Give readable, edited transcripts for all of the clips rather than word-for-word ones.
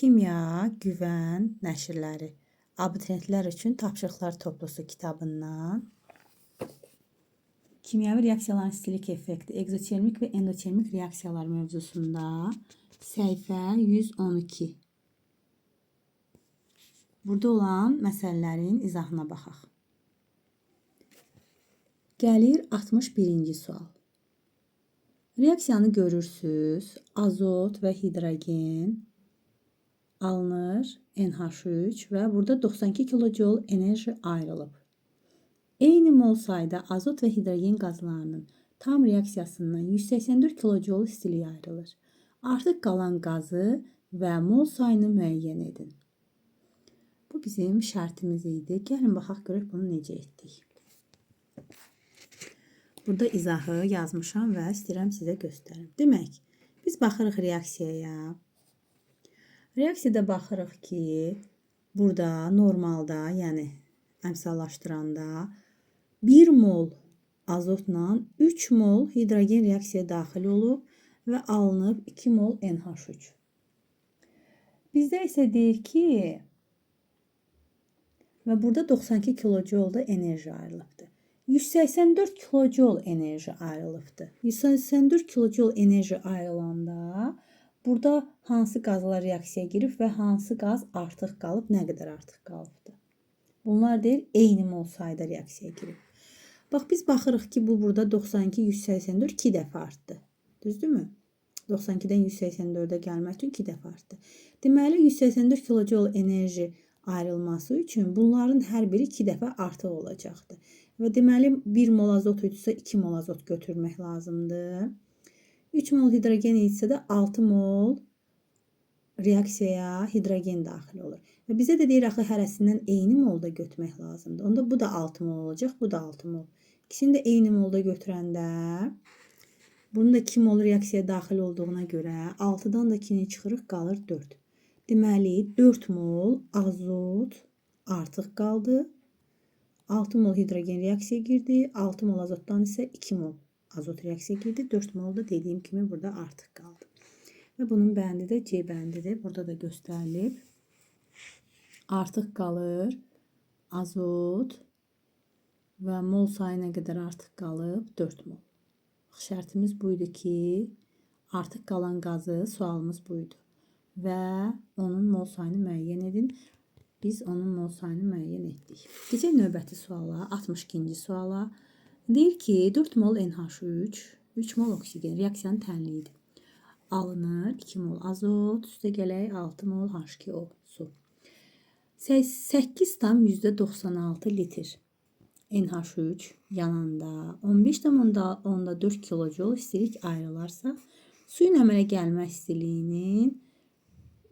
Kimya Güvən nəşrləri abituriyentlər üçün tapşırıqlar toplusu kitabından kimyəvi reaksiyaların istilik effekti, ekzotermik və endotermik reaksiyalar mövzusunda səhifə 112. Burada olan məsələlərin izahına baxaq. Gəlir 61-ci sual. Reaksiyanı görürsüz. Azot və hidrogen alınır NH3 və burada 92 kilojoule enerji ayrılıb. Eyni mol sayda azot və hidrogen qazlarının tam reaksiyasından 184 kilojoule istilik ayrılır. Artıq qalan qazı və mol sayını müəyyən edin. Bu bizim şərtimiz idi. Gəlin baxaq görək bunu necə etdik. Burada izahı yazmışam və istəyirəm sizə göstərim. Demək, biz baxırıq reaksiyaya. Reaksiyada baxırıq ki, burada normalda, yəni əmsallaşdıranda 1 mol azotla 3 mol hidrogen reaksiyaya daxil olub və alınıb 2 mol NH3. Bizdə isə deyir ki, və burada 92 kilojoule enerji ayrılıbdır. 184 kilojoule enerji ayrılıbdır. 184 kilojoule enerji ayrılanda burada hansı qazlar reaksiyaya girib və hansı qaz artıq qalıb, nə qədər artıq qalıbdır. Bunlar deyir, eyni mol sayda reaksiyaya girib. Bax, biz baxırıq ki, bu burada 92, 184 2 dəfə artdı. Düzdürmü? 92-dən 184-ə gəlmək üçün 2 dəfə artdı. Deməli, 184 kilojoule enerji ayrılması üçün bunların hər biri 2 dəfə artıq olacaqdır. Və deməli, 1 mol azot idisə 2 mol azot götürmək lazımdır. 3 mol hidrogen idisə də 6 mol reaksiyaya hidrogen daxil olur. Və bizə də deyir axı hərəsindən eyni molda götürmək lazımdır. Onda bu da 6 mol olacaq, bu da 6 mol. İkisini də eyni molda götürəndə bunun da 2 mol reaksiyaya daxil olduğuna görə 6-dan da 2-ni çıxırıq, qalır 4. Deməli, 4 mol azot artıq qaldı. 6 mol hidrogen reaksiyaya girdi. 6 mol azotdan isə 2 mol azot reaksiyaya girdi. 4 mol da dediyim kimi burada artıq qaldı. Və bunun bəndi də C bəndidir. Burada da göstərilib. Artıq qalır azot və mol sayı nə qədər artıq qalıb? 4 mol. Şərtimiz bu idi ki, artıq qalan qazı sualımız bu idi. Və onun mol sayını müəyyən edin. Biz onun mol sayını müəyyən etdik. Keçək növbəti suala, 62-ci suala. Deyir ki, 4 mol NH3, 3 mol oksigen reaksiyanın tənliyidir. Alınır 2 mol azot, üstə gələk 6 mol H2O su. 8,96 litr NH3 yananda 15,4 kilojoule istilik ayrılarsa, suyun əmələ gəlmə istiliyinin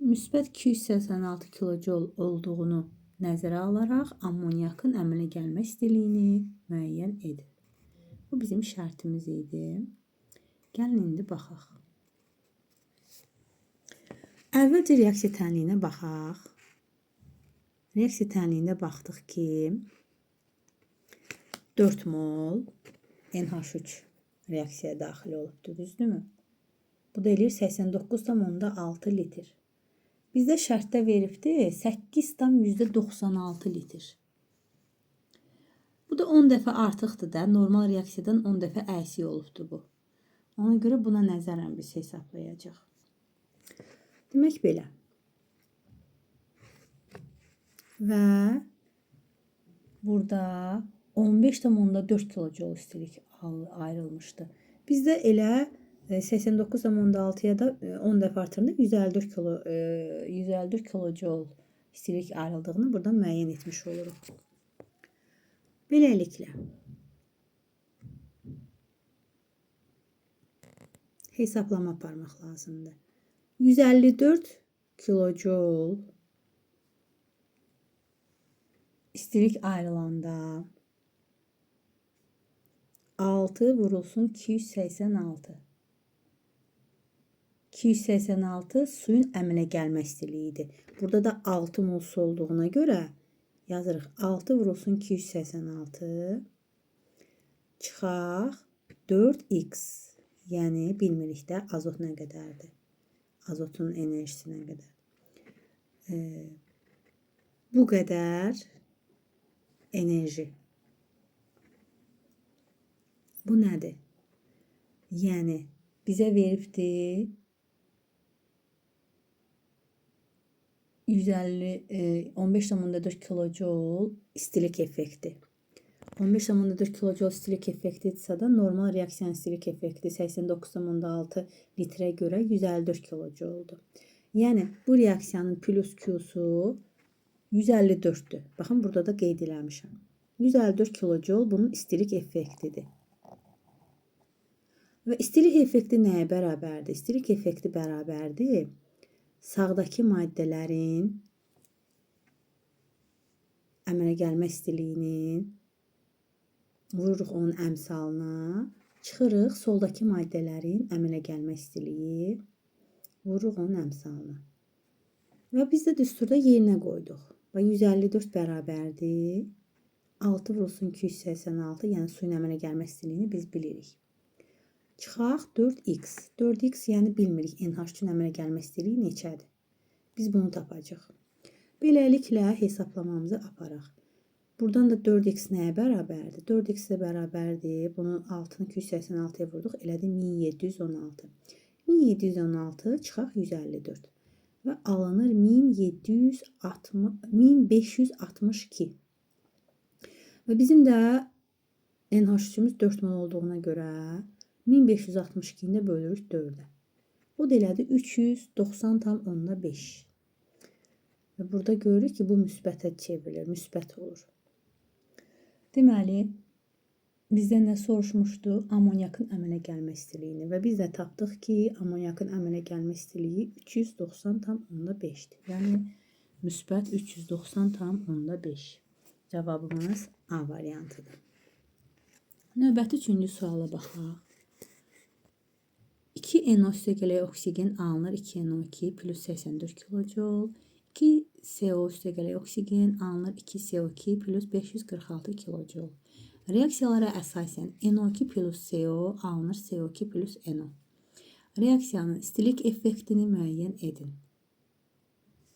müsbət 286 kilojoule olduğunu nəzərə alaraq ammoniakın əmələ gəlmə istiliyini müəyyən edin. Bu bizim şərtimiz idi. Gəlin indi baxaq. Əvvəlcə reaksiya tənliyinə baxaq. Reaksiya tənliyində baxdıq ki, 4 mol NH3 reaksiyaya daxil olubdur, düzdürmü? Bu da eləyir 89,6 litr. Bizdə şərtdə veribdir 8,96 litr. Bu da 10 dəfə artıqdır da, normal reaksiyadan 10 dəfə əksik olubdur bu. Ona görə buna nəzərən biz hesablayacaq. Demək belə. Və burada 15,4 kilojoule istilik ayrılmışdı. Bizdə elə 89,6-ya da 10 dəfə artırında 154 kilojoule istilik ayrıldığını buradan müəyyən etmiş oluruq. Beləliklə, hesablama aparmaq lazımdır. 154 kilojoule istilik ayrılanda 6 vurulsun 286. 286 suyun əmələ gəlmə istiliyi idi. Burada da 6 mol su olduğuna görə yazırıq 6 vurulsun 286 çıxaq 4x, yəni bilmirik də azot nə qədərdir. Azotun enerjisi nə qədər. Bu qədər enerji. Bu nədir? Yəni bizə veribdir 15,4 kilojoule istilik effekti. 15,4 kilojoule istilik effekti isə də normal reaksiyanın istilik effekti 89,6 litrə görə 154 kilojouldur. Yəni bu reaksiyanın plus Q-su 154-dür. Baxın, burada da qeyd eləmişəm. 154 kilojoule bunun istilik effektidir. Və istilik effekti nəyə bərabərdir? İstilik effekti bərabərdir sağdakı maddələrin əmələ gəlmə istiliyinin vururuq onun əmsalına, çıxırıq soldakı maddələrin əmələ gəlmə istiliyi, vururuq onun əmsalına. Və biz də düsturda yerinə qoyduq. Və 154 bərabərdir 6 vurulsun 286, yəni suyun əmələ gəlmə istiliyini biz bilirik. Çıxaq 4x. 4x yəni bilmirik NH3-ün əmələ gəlmə istiliyi neçədir. Biz bunu tapacağıq. Beləliklə hesablamamızı aparaq. Buradan da 4x nəyə bərabərdir? 4x də bərabərdir. Bunun 6-nı 286-ya vurduq. Elədi 1716. 1716 çıxaq 154. Və alınır 1562. Və bizim də NH3-ümüz 4 mol olduğuna görə 1562-ni də bölürük 4-ə. O da elədi 390,5. Və burada görürük ki, bu müsbətə çevrilir, müsbət olur. Deməli, bizdən nə soruşmuşdu? Amonyakın əmələ gəlmə istiliyini. Və biz də tapdıq ki, amonyakın əmələ gəlmə istiliyi 390,5-dir. Yəni, müsbət 390,5. Cavabımız A variantıdır. Növbəti üçüncü suala baxaq. 2 NO üstəgələk oksigen alınır 2NO2 plus 84 kilojoule. 2 CO üstəgələk oksigen alınır 2CO2 plus 546 kilojoule. Reaksiyalara əsasən NO2 plus CO alınır CO2 plus NO. Reaksiyanın istilik effektini müəyyən edin.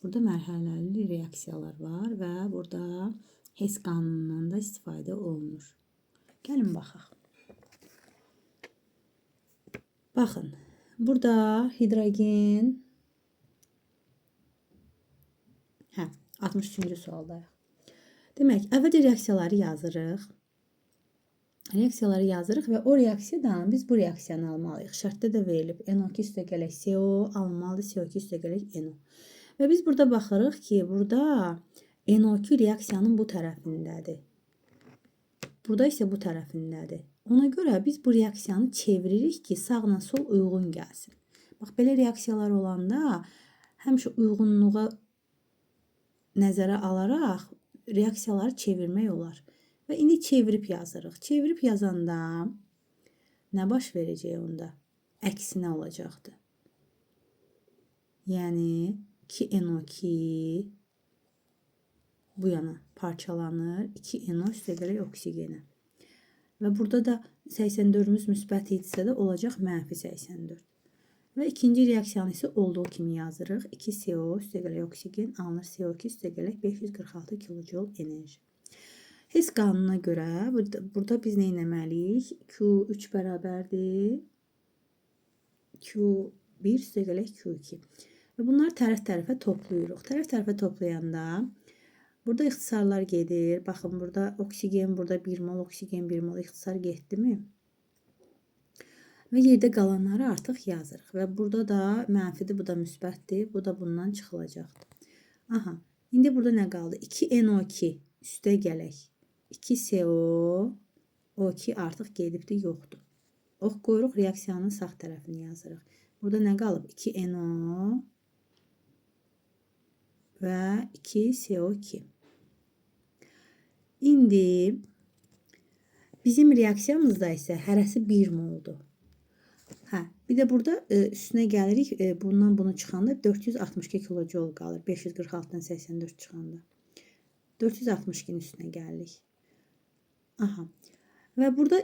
Burada mərhələli reaksiyalar var və burada Hess qanunundan da istifadə olunur. Gəlin baxaq. Baxın, burada hidrogen, 63-cü sualdayıq. Demək, əvvəlcə reaksiyaları yazırıq. Reaksiyaları yazırıq və o reaksiyadan biz bu reaksiyanı almalıyıq. Şərtdə də verilib NO2 üstəgələk CO alınmalıdır, CO2 üstəgələk NO. Və biz burada baxırıq ki, burada NO2 reaksiyanın bu tərəfindədir. Burada isə bu tərəfindədir. Ona görə biz bu reaksiyanı çeviririk ki, sağla sol uyğun gəlsin. Bax, belə reaksiyalar olanda həmişə uyğunluğa nəzərə alaraq reaksiyaları çevirmək olar. Və indi çevirib yazırıq. Çevirib yazanda nə baş verəcək onda? Əksinə olacaqdır. Yəni 2NO2 bu yana parçalanır. 2NO üstəgələk oksigenə. Və burada da 84-ümüz müsbət idisə də olacaq mənfi 84. Və ikinci reaksiyanı isə olduğu kimi yazırıq. 2CO üstəgələk oksigen alınır CO2 üstəgələk 546 kilojoule enerji. Hess qanununa görə burada biz nə etməliyik? Q3 bərabərdir Q1 üstəgələk Q2. Və bunları tərəf-tərəfə toplayırıq. Tərəf-tərəfə toplayanda burada ixtisarlar gedir. Baxın, burada oksigen, burada 1 mol, oksigen 1 mol ixtisar getdimi? Və yerdə qalanları artıq yazırıq. Və burada da mənfidir, bu da müsbətdir. Bu da bundan çıxılacaqdır. Aha, indi burada nə qaldı? 2NO2 üstə gələk. 2CO, O2 artıq gedibdir, yoxdur. Ox qoyuruq, reaksiyanın sağ tərəfini yazırıq. Burada nə qalıb? 2NO və 2CO2. İndi bizim reaksiyamızda isə hərəsi 1 moldur. Hə, bir də burada üstünə gəlirik. Bundan bunu çıxanda 462 kilojoule qalır. 546-dan 84 çıxanda. 462-nin üstünə gəlirik. Aha. Və burada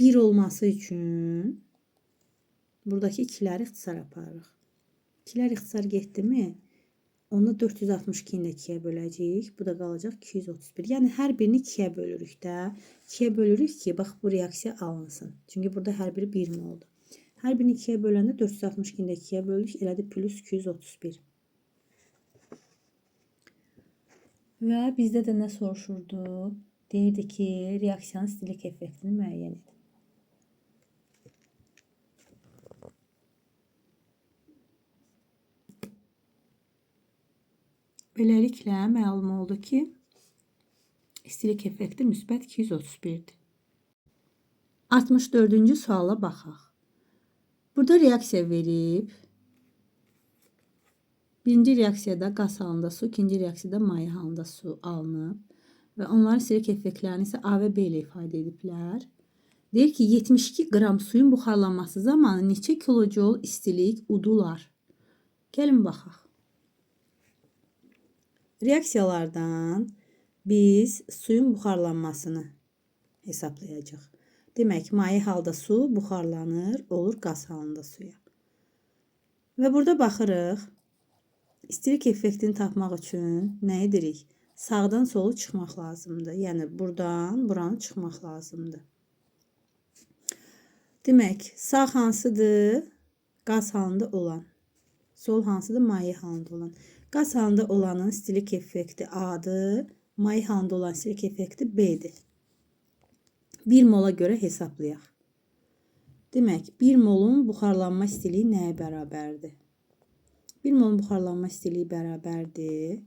1 olması üçün buradakı ikiləri ixtisar aparırıq. İkilər ixtisar getdimi? Onda 462-ni də 2-yə böləcəyik. Bu da qalacaq 231. Yəni, hər birini 2-yə bölürük də. 2-yə bölürük ki, bax, bu reaksiya alınsın. Çünki burada hər biri 1 moldur. Hər birini 2-yə böləndə 462-ni də 2-yə böldük. Elədi plus 231. Və bizdə də nə soruşurdu? Deyirdi ki, reaksiyanın istilik effektini müəyyən edin. Beləliklə, məlum oldu ki, istilik effekti müsbət 231-dir. 64-cü suala baxaq. Burada reaksiya verib. Birinci reaksiyada qaz halında su, ikinci reaksiyada maye halında su alınıb. Və onların istilik effektlərini isə A və B ilə ifadə ediblər. Deyir ki, 72 qram suyun buxarlanması zamanı neçə kilojoule istilik udular? Gəlin baxaq. Reaksiyalardan biz suyun buxarlanmasını hesablayacaq. Demək, maye halda su buxarlanır, olur qaz halında suya. Və burada baxırıq, istilik effektini tapmaq üçün nə edirik? Sağdan solu çıxmaq lazımdır. Yəni, buradan buranı çıxmaq lazımdır. Demək, sağ hansıdır? Qaz halında olan. Sol hansıdır? Maye halında olan. Qaz halında olanın istilik effekti A-dır. Maye halında olan istilik effekti B-dir. 1 mola görə hesablayaq. Demək, 1 molun buxarlanma istiliyi nəyə bərabərdir? 1 molun buxarlanma istiliyi bərabərdir.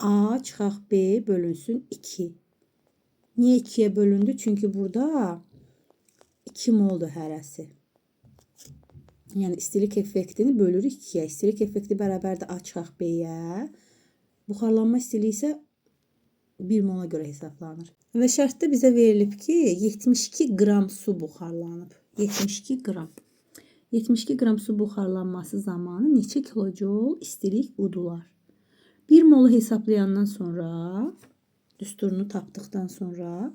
A çıxaq B bölünsün 2. Niyə 2-yə bölündü? Çünki burada 2 moldur hərəsi. Yəni, istilik effektini bölürük 2-yə. İstilik effekti bərabərdir A çıxaq B-yə. Buxarlanma istiliyi isə 1 mola görə hesablanır. Və şərtdə bizə verilib ki, 72 qram su buxarlanıb. 72 qram. 72 qram su buxarlanması zamanı neçə kilojoule istilik udular? 1 molu hesablayandan sonra, düsturunu tapdıqdan sonra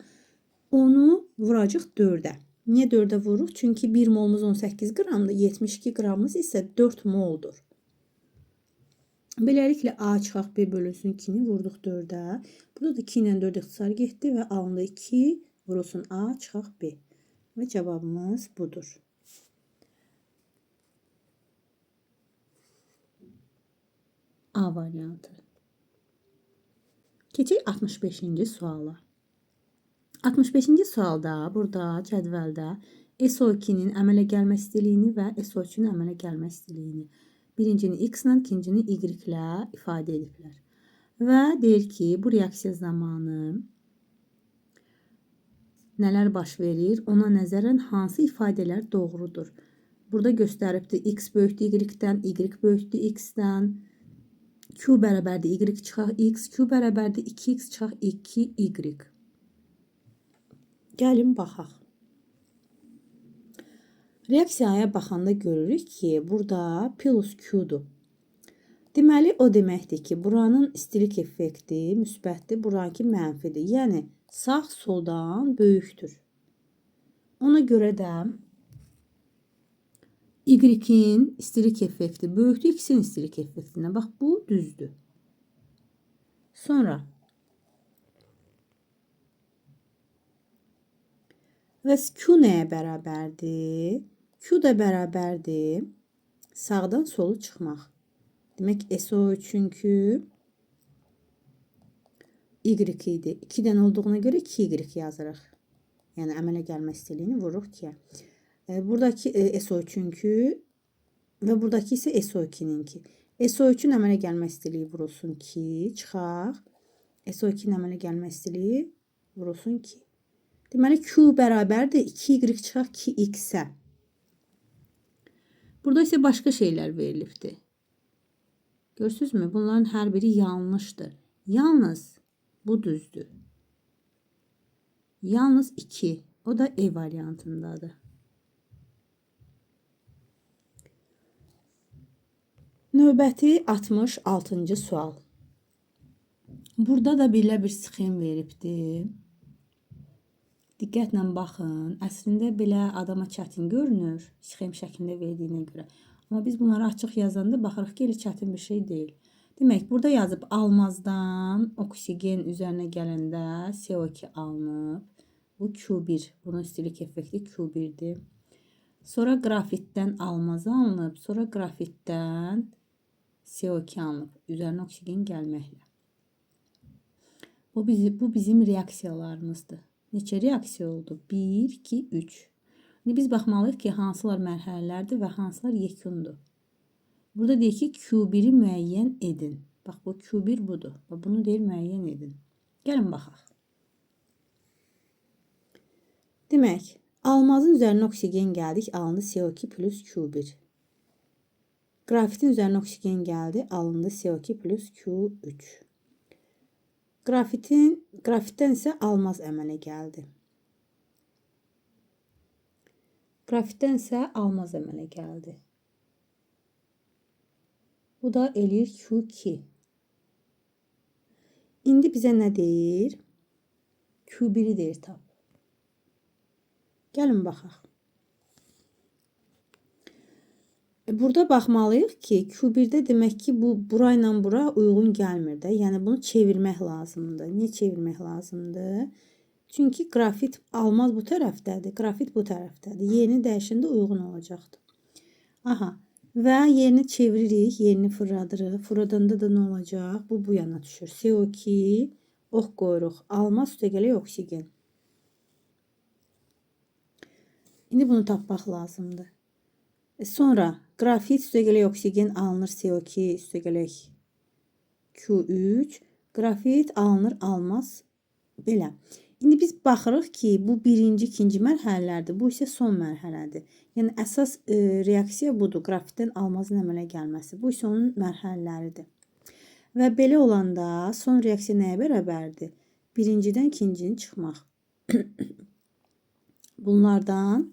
onu vuracaq 4-ə. Niyə 4-ə vururuq? Çünki 1 molumuz 18 qramdır, 72 qramımız isə 4 moldur. Beləliklə A çıxaq B bölünsün 2-ni vurduq 4-ə. Burada da 2 ilə 4 ixtisar getdi və alındı 2 vurulsun A çıxaq B. Və cavabımız budur. A variantı. Keçək 65-ci suala. 65-ci sualda burada cədvəldə SO2-nin əmələ gəlmə istiliyini və SO3-ün əmələ gəlmə istiliyini birincini X ilə, ikincini Y ilə ifadə ediblər. Və deyir ki, bu reaksiya zamanı nələr baş verir, ona nəzərən hansı ifadələr doğrudur? Burada göstəribdir X böyükdür Y-dən, Y böyükdür X-dən, Q bərabərdir Y çıxaq X, Q bərabərdir 2X çıxaq 2Y. Gəlin baxaq. Reaksiyaya baxanda görürük ki, burada plus Q-dur. Deməli, o deməkdir ki, buranın istilik effekti müsbətdir, buranınki mənfidir. Yəni, sağ soldan böyükdür. Ona görə də Y-in istilik effekti böyükdür X-in istilik effektindən. Bax, bu düzdür. Sonra və Q nəyə bərabərdir? Q da bərabərdir sağdan solu çıxmaq. Demək, SO3-ünkü Y idi. 2 dənə olduğuna görə 2Y yazırıq. Yəni, əmələ gəlmə istiliyini vururuq 2-yə. Buradakı SO3-ünkü və buradakı isə SO2-ninki. SO3-ün əmələ gəlmə istiliyi vurulsun 2, çıxaq. SO2-nin əmələ gəlmə istiliyi vurulsun 2. Deməli, Q bərabərdir 2Y çıxaq 2X-ə. Burada isə başqa şeylər verilibdir. Görürsünüzmü? Bunların hər biri yanlışdır. Yalnız bu düzdür. Yalnız 2. O da E variantındadır. Növbəti 66-cı sual. Burada da belə bir sxem veribdir. Diqqətlə baxın. Əslində belə adama çətin görünür, sxem şəklində verdiyinə görə. Amma biz bunları açıq yazanda baxırıq ki, elə çətin bir şey deyil. Demək, burada yazıb almazdan oksigen üzərinə gələndə CO2 alınıb. Bu Q1. Bunun istilik effekti Q1-dir. Sonra qrafitdən almaz alınıb. Sonra qrafitdən CO2 alınıb. Üzərinə oksigen gəlməklə. Bu bizim reaksiyalarımızdır. Neçə reaksiya oldu? 1, 2, 3. İndi biz baxmalıyıq ki, hansılar mərhələlərdir və hansılar yekundur. Burada deyir ki, Q1-i müəyyən edin. Bax, bu Q1 budur. Bax, bunu deyir müəyyən edin. Gəlin baxaq. Demək, almazın üzərinə oksigen gəldik, alındı CO2 plus Q1. Qrafitin üzərinə oksigen gəldi, alındı CO2 plus Q3. Qrafitdən isə almaz əmələ gəldi. Qrafitdən isə almaz əmələ gəldi. Bu da eləyir Q2. İndi bizə nə deyir? Q1-i deyir tap. Gəlin baxaq. Burada baxmalıyıq ki, Q1-də demək ki, bu bura ilə bura uyğun gəlmir də. Yəni bunu çevirmək lazımdır. Niyə çevirmək lazımdır? Çünki qrafit almaz bu tərəfdədir, qrafit bu tərəfdədir. Yerini dəyişəndə uyğun olacaqdır. Aha. Və yerini çeviririk, yerini fırladırıq. Fırladanda da nə olacaq? Bu bu yana düşür. CO2, ox qoyuruq. Almaz üstə gələk oksigen. İndi bunu tapmaq lazımdır. Sonra qrafit üstə gələk oksigen alınır CO2 üstə gələk Q3. Qrafit alınır almaz. Belə. İndi biz baxırıq ki, bu birinci, ikinci mərhələlərdir. Bu isə son mərhələdir. Yəni əsas reaksiya budur. Qrafitdən almazın əmələ gəlməsi. Bu isə onun mərhələləridir. Və belə olanda son reaksiya nəyə bərabərdir? Birincidən ikincini çıxmaq. Bunlardan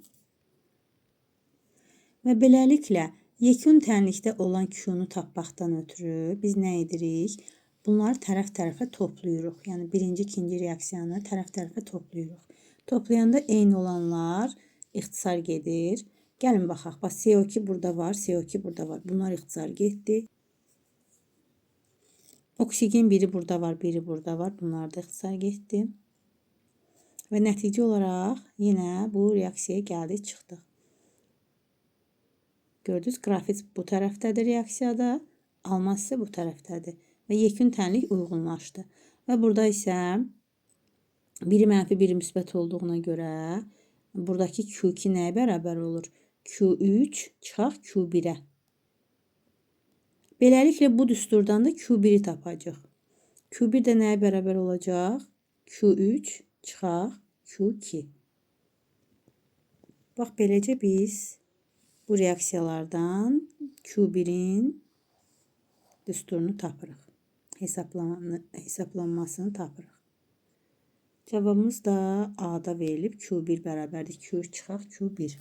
və beləliklə yekun tənlikdə olan Q-nu tapmaqdan ötürü biz nə edirik? Bunları tərəf-tərəfə toplayırıq. Yəni birinci, ikinci reaksiyanı tərəf-tərəfə toplayırıq. Toplayanda eyni olanlar ixtisar gedir. Gəlin baxaq. Bax, CO2 burada var, CO2 burada var. Bunlar ixtisar getdi. Oksigen biri burada var, biri burada var. Bunlar da ixtisar getdi. Və nəticə olaraq yenə bu reaksiyaya gəldik, çıxdıq. Gördünüz, qrafit bu tərəfdədir reaksiyada, almaz isə bu tərəfdədir. Və yekun tənlik uyğunlaşdı. Və burada isə biri mənfi, biri müsbət olduğuna görə buradakı Q2 nəyə bərabər olur? Q3 çıxaq Q1-ə. Beləliklə bu düsturdan da Q1-i tapacaq. Q1 də nəyə bərabər olacaq? Q3 çıxaq Q2. Bax, beləcə biz bu reaksiyalardan Q1-in düsturunu tapırıq. Hesablanmasını tapırıq. Cavabımız da A-da verilib. Q1 bərabərdir. Q3 çıxaq Q1.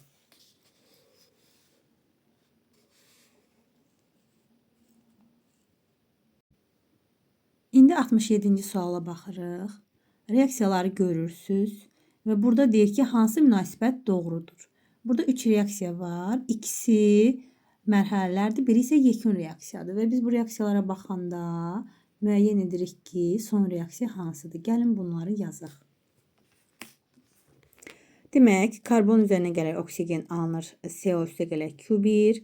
İndi 67-ci suala baxırıq. Reaksiyaları görürsünüz və burada deyir ki, hansı münasibət doğrudur? Burada 3 reaksiya var. İkisi mərhələlərdir, biri isə yekun reaksiyadır və biz bu reaksiyalara baxanda müəyyən edirik ki, son reaksiya hansıdır? Gəlin bunları yazaq. Demək, karbon üzərinə gələk oksigen alınır, CO üstə gələk Q1,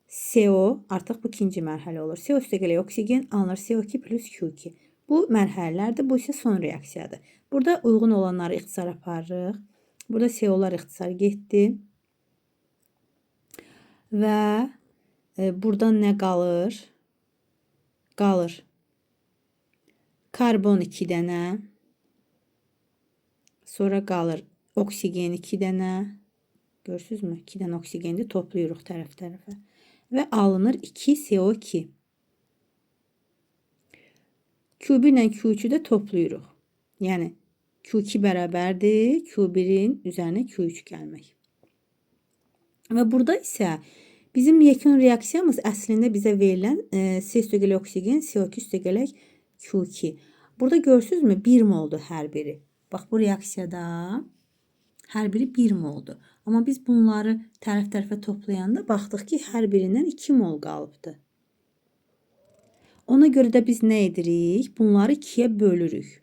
CO artıq bu ikinci mərhələ olur. CO üstə gələk oksigen alınır, CO2 plus Q2. Bu mərhələlərdir, bu isə son reaksiyadır. Burada uyğun olanları ixtisar aparırıq. Burada CO-lar ixtisar getdi. Və buradan nə qalır? Qalır. Karbon 2 dənə. Sonra qalır oksigen 2 dənə. Görürsünüzmü? 2 dənə oksigendir. Toplayırıq tərəf-tərəfə. Və alınır 2 CO2. Q1 ilə Q3-ü də toplayırıq. Yəni Q2 bərabərdir Q1-in üzərinə Q3 gəlmək. Və burada isə bizim yekun reaksiyamız əslində bizə verilən C üstəgələk oksigen, CO2 üstəgələk Q2. Burada görürsünüzmü? 1 moldur hər biri. Bax, bu reaksiyada hər biri 1 moldur. Amma biz bunları tərəf-tərəfə toplayanda baxdıq ki, hər birindən 2 mol qalıbdır. Ona görə də biz nə edirik? Bunları 2-yə bölürük.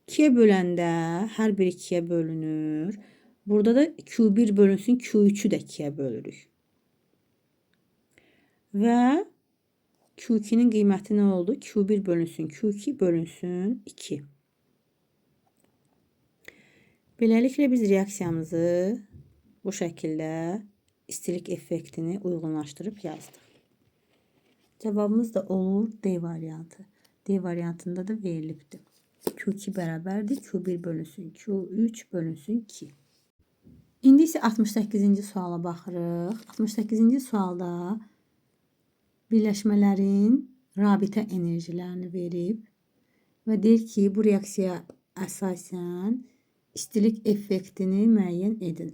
2-yə böləndə hər biri 2-yə bölünür. Burada da Q1 bölünsün, Q3-ü də 2-yə bölürük. Və Q2-nin qiyməti nə oldu? Q1 bölünsün, Q2 bölünsün 2. Beləliklə biz reaksiyamızı bu şəkildə istilik effektini uyğunlaşdırıb yazdıq. Cavabımız da olur D variantı. D variantında da verilibdir. Q2 bərabərdir. Q1 bölünsün Q3 bölünsün 2. İndi isə 68-ci suala baxırıq. 68-ci sualda birləşmələrin rabitə enerjilərini verib və deyir ki, bu reaksiyaya əsasən istilik effektini müəyyən edin.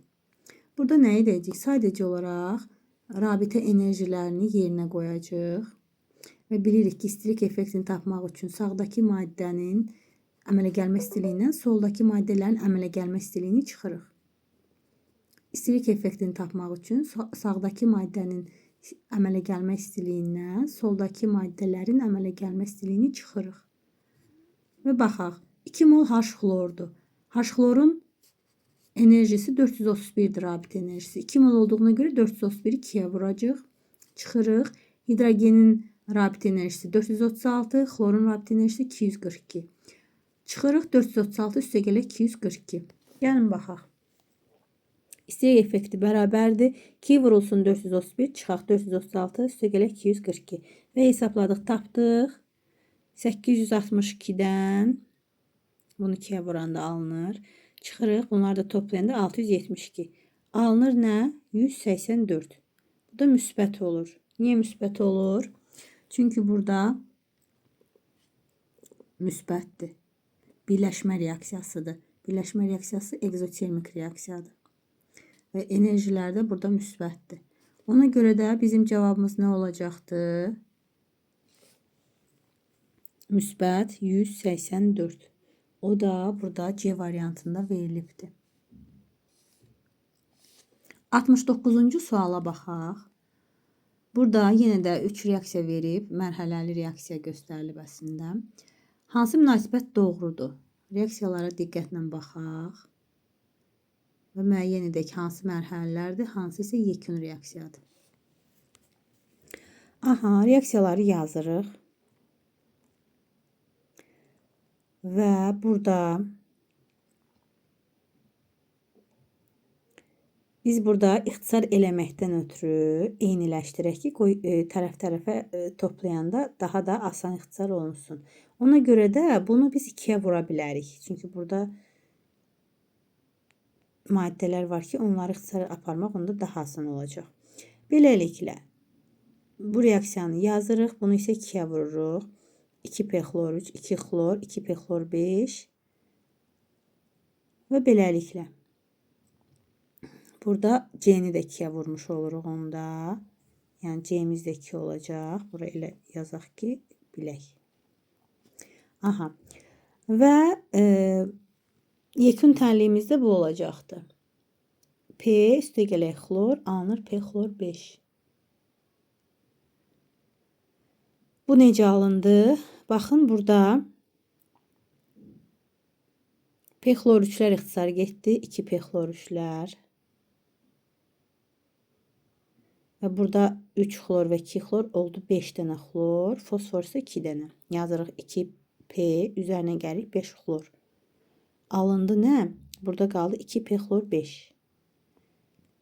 Burada nə edəcəyik? Sadəcə olaraq rabitə enerjilərini yerinə qoyacağıq. Və bilirik ki, istilik effektini tapmaq üçün sağdakı maddənin əmələ gəlmə istiliyindən soldakı maddələrin əmələ gəlmə istiliyini çıxırıq. İstilik effektini tapmaq üçün sağdakı maddənin əmələ gəlmə istiliyindən soldakı maddələrin əmələ gəlmə istiliyini çıxırıq. Və baxaq, 2 mol H xlordur. H xlorun enerjisi 431-dir, rabitə enerjisi. 2 mol olduğuna görə 431-i 2-yə vuracağıq. Çıxırıq. Hidrogenin rabitə enerjisi 436, xlorun rabitə enerjisi 242. Çıxırıq 436 üstə gələk 242. Gəlin baxaq. İstilik effekti bərabərdir. 2 vurulsun 431, çıxaq 436 üstə gələk 242. Və hesabladıq, tapdıq. 862-dən bunu 2-yə vuranda alınır. Çıxırıq. Bunları da toplayanda 672. Alınır nə? 184. Bu da müsbət olur. Niyə müsbət olur? Çünki burada müsbətdir. Birləşmə reaksiyasıdır. Birləşmə reaksiyası ekzotermik reaksiyadır. Və enerjilər də burada müsbətdir. Ona görə də bizim cavabımız nə olacaqdır? Müsbət 184. O da burada C variantında verilibdir. 69-cu suala baxaq. Burada yenə də 3 reaksiya verib, mərhələli reaksiya göstərilib əslində. Hansı münasibət doğrudur? Reaksiyalara diqqətlə baxaq və müəyyən edək hansı mərhələlərdir, hansı isə yekun reaksiyadır. Aha, reaksiyaları yazırıq. Və burada biz burada ixtisar eləməkdən ötürü eyniləşdirək ki, qoy tərəf-tərəfə toplayanda daha da asan ixtisar olunsun. Ona görə də bunu biz 2-yə vura bilərik. Çünki burada maddələr var ki, onları ixtisar aparmaq onda daha asan olacaq. Beləliklə, bu reaksiyanı yazırıq. Bunu isə 2-yə vururuq. 2P xlor 3, 2 xlor, 2P xlor 5 və beləliklə. Burada C-ni də 2-yə vurmuş oluruq onda. Yəni C-miz də 2 olacaq. Bura elə yazaq ki, bilək. Aha. Və yekun tənliyimiz də bu olacaqdır. P üstə gələk xlor, alınır P xlor 5. Bu necə alındı? Baxın, burada P xlor 3-lər ixtisar getdi. 2 P xlor 3-lər. Və burada 3 xlor və 2 xlor oldu 5 dənə xlor. Fosfor isə 2 dənə. Yazırıq 2P, üzərinə gəlirik 5 xlor. Alındı nə? Burada qaldı 2P xlor 5.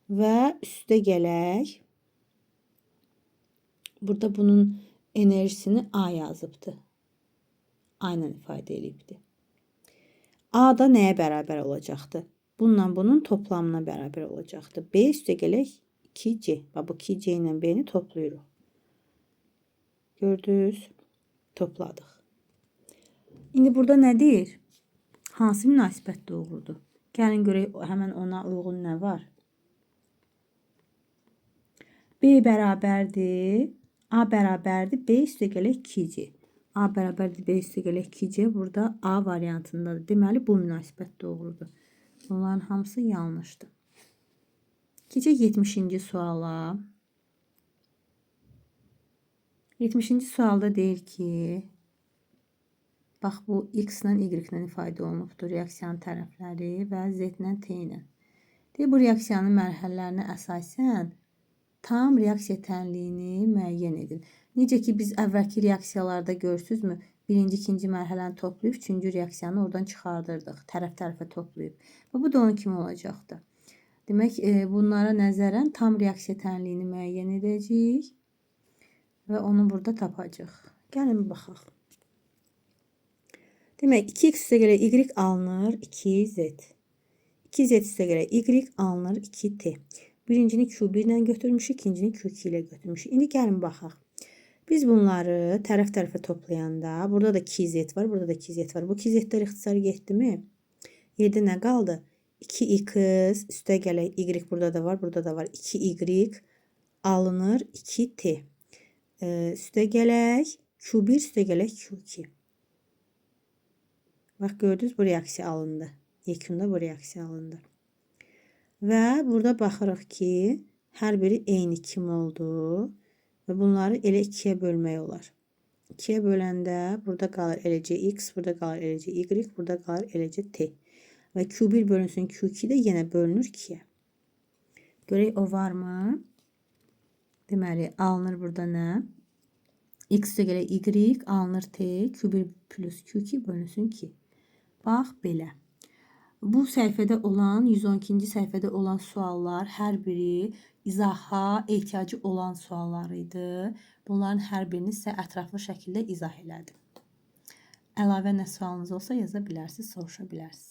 Və üstə gələk. Burada bunun enerjisini A yazıbdı. A ilə ifadə eləyibdi. A da nəyə bərabər olacaqdı? Bununla bunun toplamına bərabər olacaqdı. B üstə gələk 2C. Bax, bu 2C ilə B-ni toplayırıq. Gördünüz? Topladıq. İndi burada nə deyir? Hansı münasibət doğrudur? Gəlin görək həmən ona uyğun nə var? B bərabərdir. A bərabərdir. B üstə gələk 2C. A bərabərdir. B üstə gələk 2C. Burada A variantındadır. Deməli, bu münasibət doğrudur. Bunların hamısı yanlışdır. Keçək 70-ci suala. 70-ci sualda deyir ki, bax bu X ilə Y ilə ifadə olunubdur reaksiyanın tərəfləri və Z ilə T ilə. Deyir, bu reaksiyanın mərhələlərinə əsasən tam reaksiya tənliyini müəyyən edin. Necə ki, biz əvvəlki reaksiyalarda görürsünüzmü? Birinci, ikinci mərhələni toplayıb, üçüncü reaksiyanı oradan çıxardırdıq. Tərəf-tərəfə toplayıb. Və bu da onun kimi olacaqdır. Demək, bunlara nəzərən tam reaksiya tənliyini müəyyən edəcəyik və onu burada tapacağıq. Gəlin baxaq. Demək, 2x üstə gələk y alınır 2z. 2z üstə gələk y alınır 2t. Birincini Q1 ilə götürmüşük, ikincini Q2 ilə götürmüşük. İndi gəlin baxaq. Biz bunları tərəf-tərəfə toplayanda, burada da 2z var, burada da 2z var. Bu 2z-lər ixtisar getdimi? Yerdə nə qaldı? 2x üstə gələk y burada da var, burada da var. 2y alınır 2t. Üstə gələk Q1 üstə gələk Q2. Bax gördünüz, bu reaksiya alındı. Yekunda bu reaksiya alındı. Və burada baxırıq ki, hər biri eyni 2 moldur. Və bunları elə 2-yə bölmək olar. 2-yə böləndə burada qalır eləcə x, burada qalır eləcə y, burada qalır eləcə t. Və Q1 bölünsün Q2 də yenə bölünür 2-yə. Görək o varmı? Deməli, alınır burada nə? X üstə gələk y, alınır t, Q1 plus Q2 bölünsün 2. Bax, belə. Bu səhifədə olan, 112-ci səhifədə olan suallar hər biri izaha ehtiyacı olan suallar idi. Bunların hər birini sizə ətraflı şəkildə izah elədim. Əlavə nə sualınız olsa yaza bilərsiniz, soruşa bilərsiniz.